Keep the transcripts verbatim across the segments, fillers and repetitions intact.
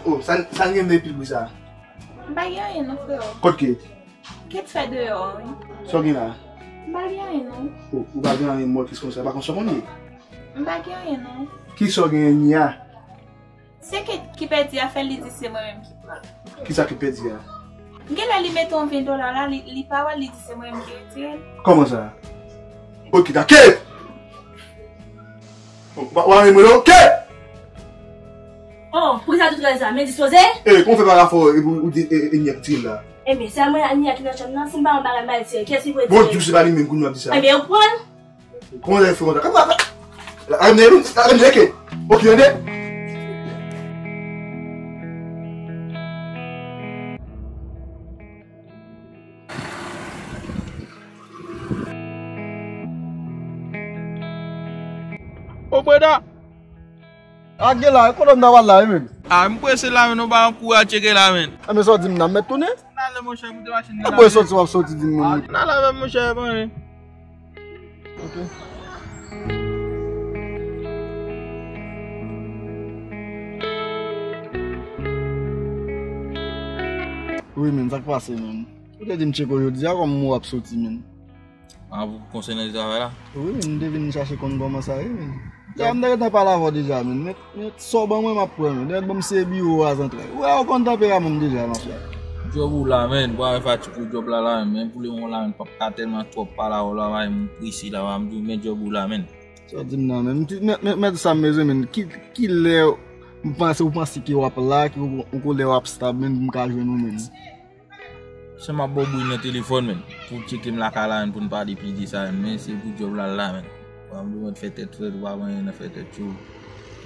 Oh, sa, sa n gen nan pil bri sa? M pa gen anyen non, freo. Kot Kate? Kate fè deyò, wi. Sa w gen la? M pa gen anyen non. Oh, ou pa gen anyen, mò kis konsa, pa konn sa w konn ye? M pa gen anyen non. Kisa w gen Nia? Se Kate ki pèdi a, fè li di se mwen menm ki pran. Kisa ki pèdi a? Genlè li mete yon ven dola la, li, li pa wè, li di se mwen menm ki retire l. Kòman sa? Ok, ta Kate! Wa, wa, mwen, ok! Oh, poukisa tout rèl sa? Men dispoze? Eh, kòman fè pa ka fò, epi ou di, e, e, Nia ki tire l la? Ebyen, se mwen ak Nia ki nan chanm nan, si m pa yon bagay mal tire, kiyès ki pou retire? Bondye, se pa li menm kounye a ap di sa. Ebyen, ou pran. Kòman sa fè konsa? Kòman sa fè? Amène, amène, ok. Ok, tande. Ô Breda! Ak gen la, kote m ta pral la, wi, menm? A, m prese la, menm, nou pa ankouraje ke la, menm. A, men sa w di m nan, m mèt tounen? N ale, monchè, koute machin nan. Apre soti, w ap soti di m, menm. N ale avè m, monchè, bon, wi. Ok. Wi, menm, sa k pase, menm? Ou te di m tcheke w jodi a, kòman w ap soti, menm? A, pou konsènan travay la? Wi, m te vin chache konn kòman sa ye, men. Dayè, m te gentan pale avè w deja, men. Men, men sa w ban mwen, m ap pran, men. Dayè, ban m se biwo a zantray. Ou wè, ou konn tanperaman m deja, mafya. Djòb ou la, men. Bwa, men fatig pou djòb la, la, men. Men pou le moman la, men, m p ap ka tèlman twòp pale avè w la, men, m prese la, men, m di w, men djòb ou la, men. Sa w di m nan, men. M di, men, men, men sa m bezwen, men. Ki, ki lè m panse, ou panse ke w ap la, ki ou, ou, ou lè w ap stab, men, pou m ka jwenn ou, men. Se m ap ba w bri nan telefòn, men, pou w tcheke m lakay la, men, pou n pale pi de sa, men, men se pou djòb la l la, men. Ou pa bezwen fè tèt frèt, ou pa gen anyen nan fè tèt cho.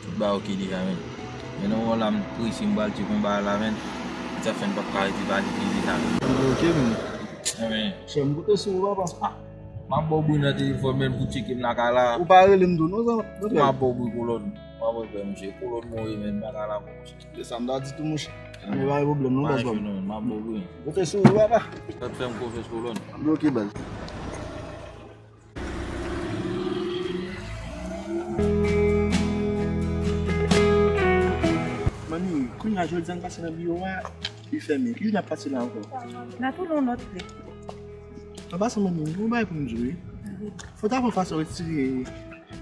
Tout bagay oke deja, men. Men nan moman la, m prese, m pral tcheke yon bagay la, men. Sa fè m p ap ka rete pale pi de sa, men. Oke, men. Chè, m koute sou ou, papa. A, m ap ba w bri nan telefòn, men, pou w tcheke m lakay la. Ou pa rele m tou, non, zanmi? M ap ba w bri kolòn. M ap ba w bri, monchè. Kolòn mwen ye, men, bagay la, monchè. Se sa m ta di tou, monchè. Men pa gen pwoblèm, non, baz pa m. M ap ba w bri. Ou te sou ou, papa? Sa t fè m konfyans kolòn. Bloke, baz. Manmi, kounye a, jodi a n pase nan biwo a, li fèmen. Kijan n ap pase la ankò? N a tou nan lòt lè. An pasan, manmi, m gen yon bagay pou m di w, wi. Fò w ta fè yon fason retire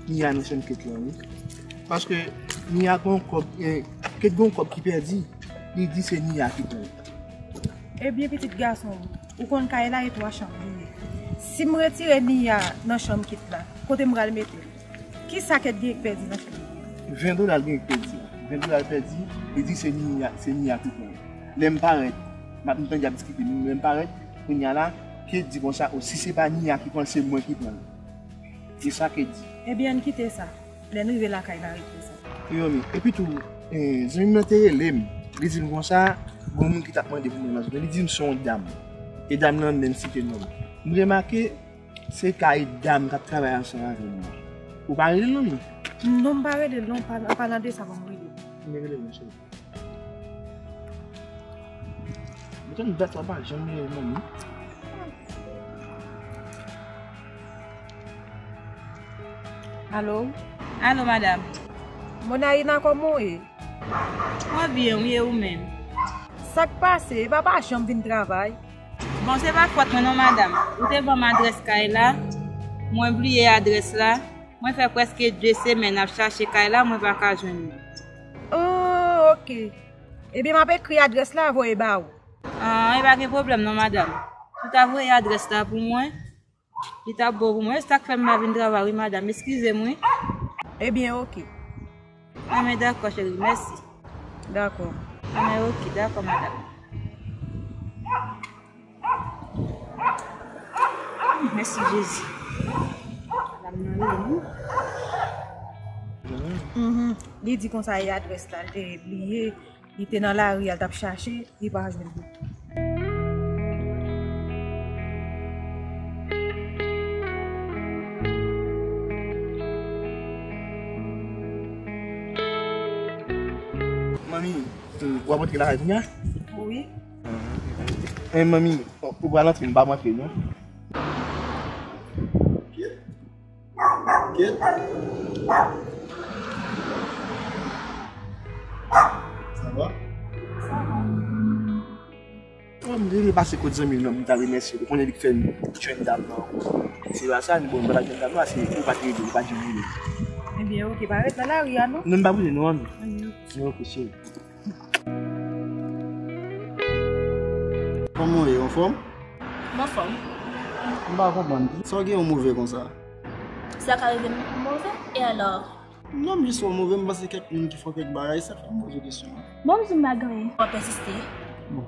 Nia nan chanm Kate lan, wi. Paske Nia gon kòb, eh, Kate gon kòb ki pèdi, li di se Nia ki pran l. Ebyen, pitit gason m, ou konn kay la e twa chanm li ye. Si m retire Nia nan chanm Kate la, kote m pral mete l? Kisa Kate gen k pèdi nan chanm li? Ven dola l gen k pèdi. Ven dola l pèdi, li di se Nia, se Nia ki pran l. Lè m parèt, m ap, m tande y ap diskite, lè m parèt, kounye a la, Kate di konsa, o, si se pa Nia ki pran l, se mwen ki pran l. E sa Kate di. Ebyen, ann kite sa. Lè n rive lakay n a regle sa. Wi, manmi. Epi tou, eh, zanmi m nan te rele m. Li di m konsa, gon moun ki t ap mande pou mwen nan zòn nan. Li di m se yon dam. E dam nan menm site non l. M remake, se kay dam k ap travay ansanm avè m nan. Ou pa rele l non, manmi? Non, m pa rele l non. Pa, an palan de sa, ban m rele l. Men rele l, monchè. Mwen konn dat sa pa janm gen manmi. Alo? Alo, madanm. Monayina, kòman w ye? Mwen byen, wi, e ou menm? Sa k pase? Epa pa janm vin travay? Bon, se pa fòt mwen non, madanm. Ou te ban m adrès kay la, mwen bliye adrès la. Mwen fè prèske de semèn ap chache kay la, mwen pa ka jwenn li. Oh, ok. Ebyen, m ap ekri adrès la, voye ba ou. Ah, e pa gen pwoblèm non, madanm. Ou ta voye adrès la pou mwen, li t ap bon pou mwen. E sa k fè m pa vin travay, wi, madanm. Eskize m, wi. Ebyen, ok. Enben, dakò, cheri, mèsi. Dakò. Enben, ok, dakò, madanm. Mèsi, Jezi. Madanm nan rele m. Mhm. Li di konsa, e adrès la, li te bliye. Li te nan lari a, l t ap chache, li pa jwenn li. Manmi, w ap rantre lakay kounye a? Wi. Eh, manmi, ou pral antre, m p ap antre, non. Kèt. Kèt. Sa va? Bon, m te vle pase kot zanmi m nan, m ta remèsye l. Ou konnen li k fè m jwenn dam nan. Se pa sa, bon, m pa t ap jwenn dam nan, se ou pa t rele, ou pa t janm rele. Ebyen, oke, pa ret nan lari a, non? Non, m pa boule, non, ann. Ebyen, oke. Ebyen, oke, cheri. Kòman w ye, anfòm? M anfòm. M pa konprann. Sa w gen yon move konsa? Sa ka rive m move, e alò? Non, m jis wè w move, m panse kèk moun ki fè w kèk bagay, sa fè m poze w kesyon an. Bon, m di m pa gen anyen. W ap pèsiste? Bon.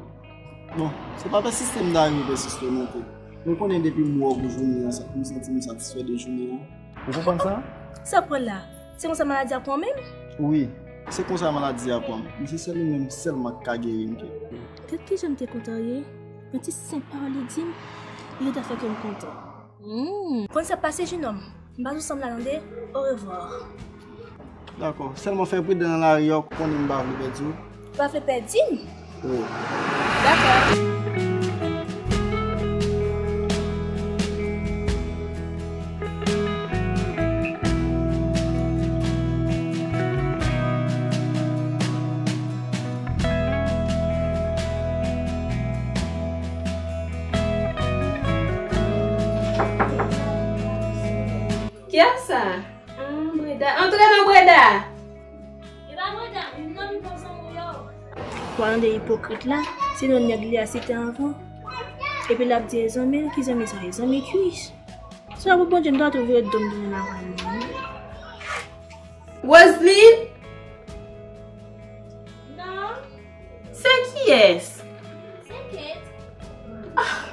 Bon, se pa pèsiste m ta rive pèsiste non tou. Mwen konnen depi m wè w pou jounen an, sa, m santi m satisfè de jounen an. Ou konprann sa? Sa pran la? Se konsa maladi a pran menm? Wi, se konsa maladi a pran m. Men se sèl ou menm sèlman k ka geri m tou. Gad kijan m te kontan ye. Yon ti senp pawòl li di m, li gentan fè kè m kontan. Hmm. Konn sa k pase, jenòm? M pa sou sanm la tande. Orevwa. Dakò. Sèlman fè pridan nan lari a, ou konnen m pa vle pèdi w. Ou pa vle pèdi m? Wi. Dakò. Kiyès sa? Ah, Breda. Antre non, Breda. E pa Breda, non, m pa zanmi w yo. Palan de ipokrit la, se non nèg li a site anvan. Epi l ap di e zanmi l, ki zanmi sa ye? Zanmi kuis. Se pa pou Bondye m ta tou vire do m tounen lakay mwen. Roseline? Non. Se kiyès? Se Kate. Ah.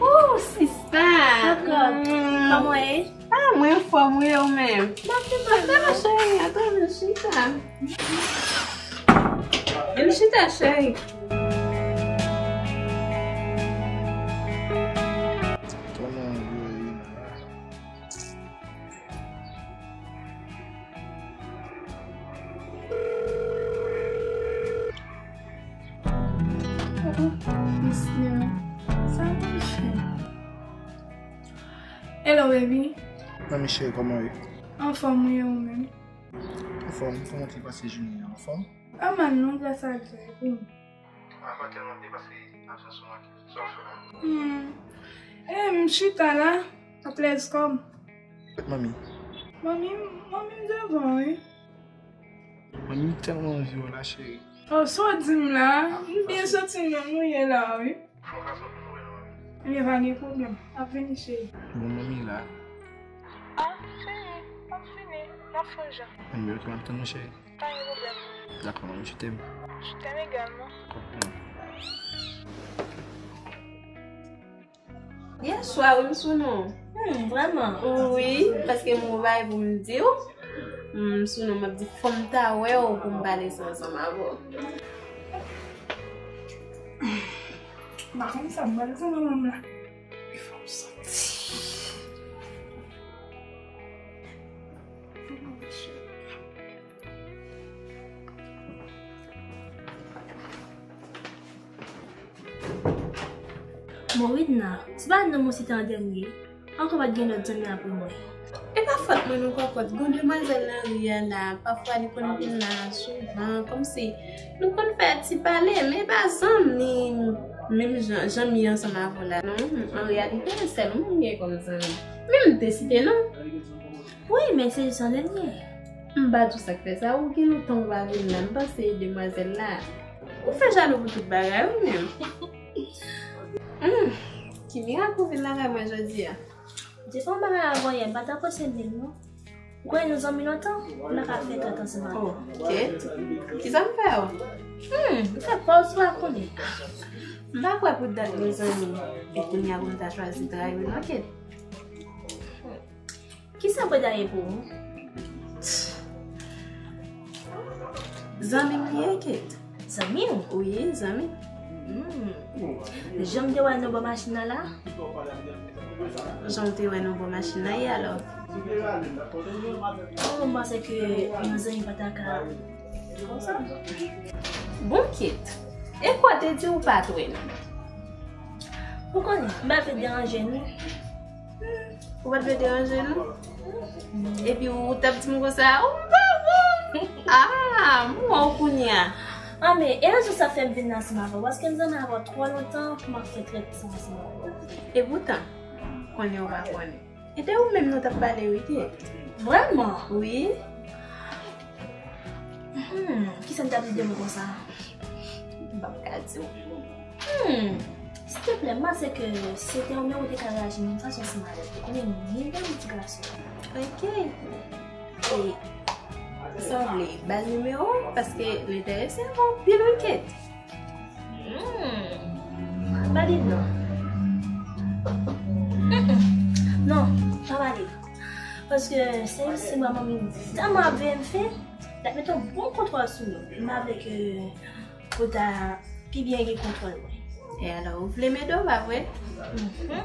Oh, sista! Kòkòt, kòman w ye? Ah, mwen anfòm, wi, ou menm? Mwen anfòm, cheri. Antre, vin chita. Vin chita, cheri. Kòman w ye, Ina? Hello, baby. Manmi cheri, kòman w ye? Anfòm, wi, ou menm? Anfòm, kòman w te pase jounen an? Anfòm? Pa mal non, gras a Dye, e pou ou? Anfòm tèlman byen paske absans ou manke. Sa w fè la? Hmm. E, m chita la, ap lèz kò m. Manmi. Manmi, manmi m devan, wi. Manmi, m tèlman anvi w la, cheri. Oh, sa w di m la? M byen santi m menm ou ye la, wi. Ebyen, pa gen pwoblèm. Ap vini, cheri. Bon, manmi la. Ah, cheri, m ap vini. N ap fè yon jan. Ebyen, oke, m ap tann ou, cheri. Pa gen pwoblèm. Dakò, manmi, je t'aime. Je t'aime également. Yè swa, wi, m sou non. Hmm, vrèman? Wi, paske m gon bagay pou m di w. M sou non, m ap di fò m ta wè w pou m pale sa ansanm avè w. M pa konn sa m pral di nan nonm la. Fò m soti. Moridna, se pa nonm ou site an dènye? Ankò pa t gen lòt zanmi apre mwen? E pa fòt mwen non, kòkòt. Gon demwazèl nan ri a la, pafwa li konn vin la souvan, kòmsi nou konn fè ti pale, men e pa zanmi menm jan, jan m ye ansanm avè w la non. An reyalite, sèl ou m gen kòm zanmi. Men m te site non. Wi, men se jis an dènye. M pa di w sa k fè sa, ou gen lontan ou pa vin la, m panse demwazèl la. Ou fè jalou pou tout bagay, wi menm. Hmm, ki mirak ou vin lakay mwen jodi a? Te fè yon bagay avè w yè, m pa t apresye l menm non. Ou konnen nou zanmi lontan, m pa ka fè tòt ansanm avè w. Oh, Kate, kisa m fè w? Hmm, ou fè pòz ou pa konnen. M pa kwè pou dat nou zanmi, e kounye a pou m ta chwazi trayi w non, Kate. Kisa Breda ye pou ou? Zanmi m li ye, Kate. Zanmi w? Wi, zanmi. Hmm. Jan m te wè l nan bò machin nan la? Jan w te wè l nan bò machin nan ye alò? Oh, m panse ke yon zanmi pa ta ka konsa. Bon, Kate, e kwa te di ou pa t wè nou? Ou konnen, m pa vle deranje nou. Ou pa t vle deranje nou? Epi ou t ap di m konsa, ou m pa vle Ah, m wè w kounye a. Ah, men, e rezon sa fè m vin ansanm avè w, paske m zanmi avè w twò lontan pou m ap fè trèt sa ansanm avè w. Epoutan, konnen w pa konnen. E de ou menm nou t ap pale, wi, Kate. Vrèman? Wi. Hmm, kisa m t ap di de ou konsa? M p ap ka di w. Hmm, silteplè, m panse ke si se te yon nèg ou te ka reyaji menm fason ansanm avè l. Ou konnen m renmen ti gason. Ok. E sa w vle, ba l nimewo w, paske l enterese avè w anpil, wi, Kate. Hmm. Ba li non. Mm-mm. Non, pa ba li. Paske se, se manman m tèlman ap veye m fen, l ap mete yon bon kontwòl sou nou. M pa vle ke pou ta pi byen gen kontwòl mwen. E alò, ou vle m ede w, pa vre? Mhm.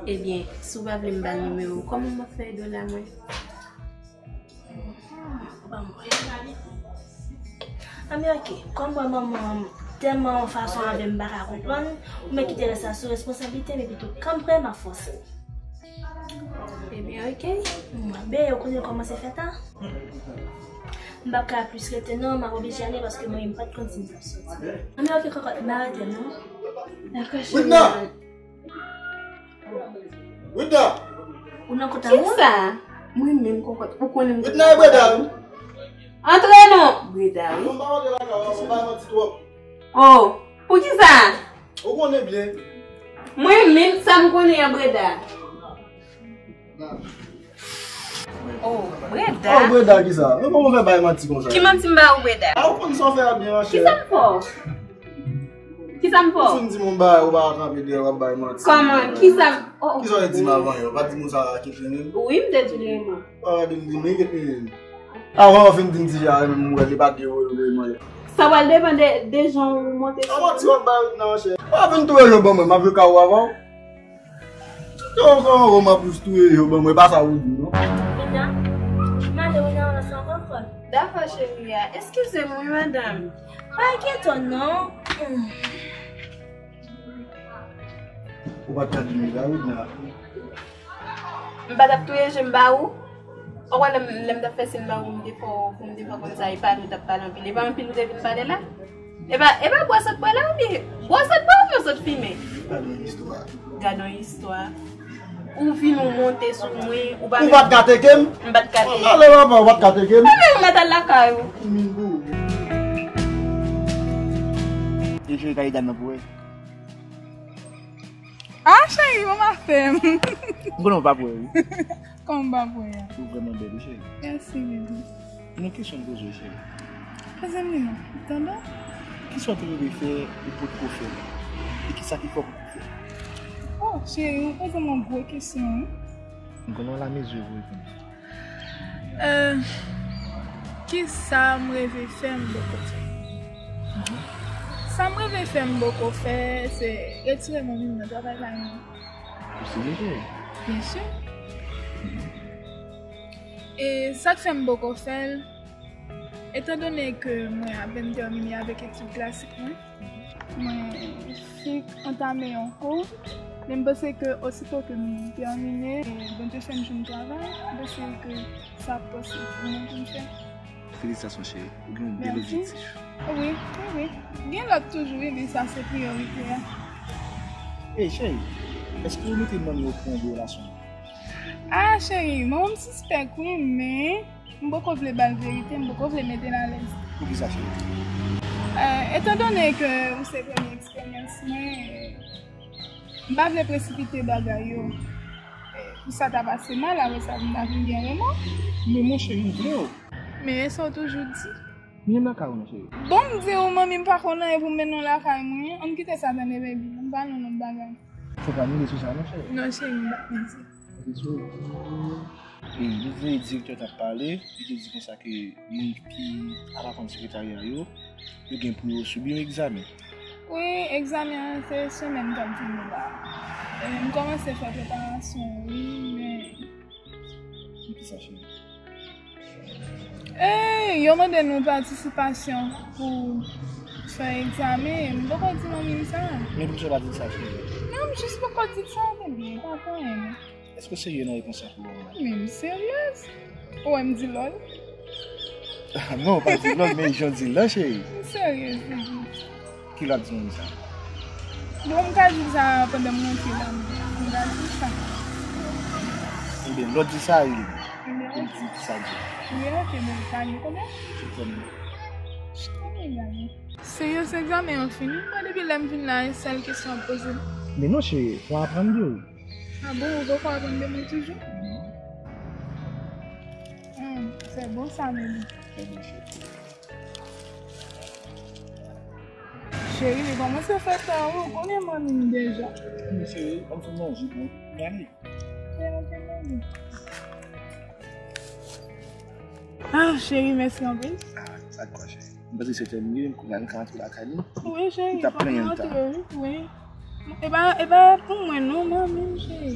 Ebyen, si w pa vle m ba l nimewo w, kòman m ap fè ede w la, mwen? Ban m wè. Anben, ok. Kòm mwen, manman m tèlman yon fason avè m, m pa ka konprann, ou mèt kite rès la sou responsablite m, epi tou, kan m prè, m ap fòse l. Ebyen, ok. Mwen, ben, ou konnen kòman se fèt la. M p ap ka plis rete, non, m ap oblije ale paske mwen, m pa t konn si m t ap soti. Anben, ok, kòkòt, m pa rete, non. Dakò, cheri. Widna! Widna! Ou nan kont a mwen? Kisa? Mwen menm kòkòt, ou konnen m... Widna e Breda, wi. Antre non. Breda, wi. Mwen pa antre lakay ou, mwen pa manti twòp. Oh, poukisa? Ou konnen byen. Mwen menm sa m konnen an Breda. Oh, Breda. Oh, Breda kisa? Men kòman w fè bay manti konsa? Ki manti m ba ou, Breda? A, ou konn sa w fè a byen, monchè. Kisa m fè w? Kisa m fè w? Ou fin di m yon bagay, ou pa kanpe dèyè, w ap bay manti. Kòman? Kisa m, oh, oh. Kisa w te di m avan yè? Ou pa t di m sa Kate renmen m? Wi, m te di w li renmen w. Ou pa di m, di m Kate renmen m. Avan w fin di m ti fi a renmen m, ou wè li pa t di w li renmen w. Sa pral depann de, de jan ou monte sou. Kòman ti w ap bay nan, monchè? Ou pa vin touye yo ban mwen, m ap jwe kawo avè w. Yo, kòman w ap jis touye yo ban mwen, pa sa ou di, non? Widna, m ale wi nan rans ankò frè. Dakò, cheri a. Eskize m wi, madanm. Pa enkyete w, non. Ou pa t ka di m li la, Widna. M pa t ap touye je m ba ou. Ou wè lè m, lè m t ap fè siy ba ou, m te fè w, m te fè w konn sa, e pa nou t ap pale anpil. E pa anpil ou te vin pale la? E pa, e pa bwè sot bwè la, oubyen bwè sot bwè oubyen sot fimen? Gad yon istwa. Gad yon istwa. Ou vin ou monte sou mwen, ou pa... Ou pa t ka teke m? M pa t ka teke. Ale papa, ou pa t ka teke m? Anben, ou mèt al lakay ou. Min pou ou. E cheri, kay dam nan pou wè. Ah, cheri, manman fè m. M konnen w pa pou wè, wi. Kòman m pa pou wè a? Ou vrèman bèl, wi, cheri. Mèsi, bebe. Gen yon kesyon m poze w, cheri. Poze m li non. Ou tande? Kisa w te reve fè ou potko fè? E kisa ki fè w potko fè? Oh, cheri, ou poze m yon gwo kesyon, wi. M konnen w lamezi pou reponn. Euh, kisa m reve fè m poko fè? Sa m reve fè m poko fè, se retire manmi m nan travay la, non. Ou serye, cheri? Byen si. E sa k fè m poko fè l, etandone ke mwen apèn tèmine avèk etid klasik mwen, mwen fenk antame yon kou, men m panse ke osito ke m tèmine, e Bondye fè m jwenn travay, m panse ke sa posib pou mwen pou m fè. Felisitasyon, cheri. Ou gen yon bèl objektif. Wi, wi, wi. Gen lòt toujou, wi, men sa se priyorite a. Ey, cheri, èske ou mete manmi w pou yon gwo relasyon? Ah, cheri, manman m sispèk, wi, men m poko vle ba l verite, m poko vle mete l alèz. Poukisa, cheri? Euh, etandone ke ou se premye eksperyans mwen, e m pa vle presipite bagay yo. E pou sa ta pase mal, apre sa pou m ta vin gen remò. Men monchè, m vle w. Men e sa w toujou di. Vin lakay ou non, cheri. Bon, m di w, manmi m pa konn anyen pou m mennen w lakay mwen. Ann kite sa tande, baby. Ann pa nan lòt bagay. Fò w pa mele sou sa non, cheri. Non, cheri, m p ap mele. Ok, cheri. E li te di direktè t ap pale, li te di konsa ke moun ki ap aprann sekretarya yo, yo gen pou yo sibi yon egzamen. Wi, egzamen an se semèn k ap vini la. E, m kòmanse fè preparasyon, wi, men... Kisa, cheri? E, yo mande nou patisipasyon pou fè egzamen, m poko di manmi m sa. Men poukisa w pa di l sa, cheri? Non, m jis poko di l sa, ebyen, pa pou anyen. Èske w serye nan repons sa pou mwen? Men m seryez. Ou wè m di lòl. Non, pa di lòt, men jan w di l lan, cheri. M serye, cheri. Ki lòt di moun sa? Bon, m ka di sa pandan m rantre la, m ka di sa. Ebyen, lòt di sa, wi. Ebyen, pou l di ki sa l di. Wi, ok, men, sa gen konbyen? Sèt mil. Serye, se egzamen an fini. Mwen, depi lè m vin la, e sèl kesyon ap poze m. Men non, cheri, fò aprann de ou. Ah bon, ou poko aprann de mwen toujou? Hmm, se bon sa, men. Cheri, li kòmanse fè tan, wi, ou konnen manmi m deja. Men cheri, ann fin manje pou n ale. Cheri, ann fin manje. Ah, cheri, mèsi anpil. Ah, pa de kwa, cheri. M panse se tèmine, kounye a n ka antre lakay nou. Wi, cheri, fòk nou antre, wi, wi. E pa, e pa pou mwen, non, manmi m, cheri.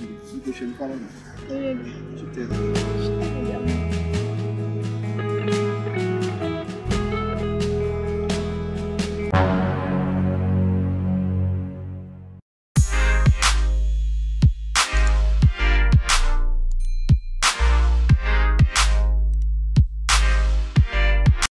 Yon pwochèn fwa, manmi. Wi. Sou tèt. Cheri,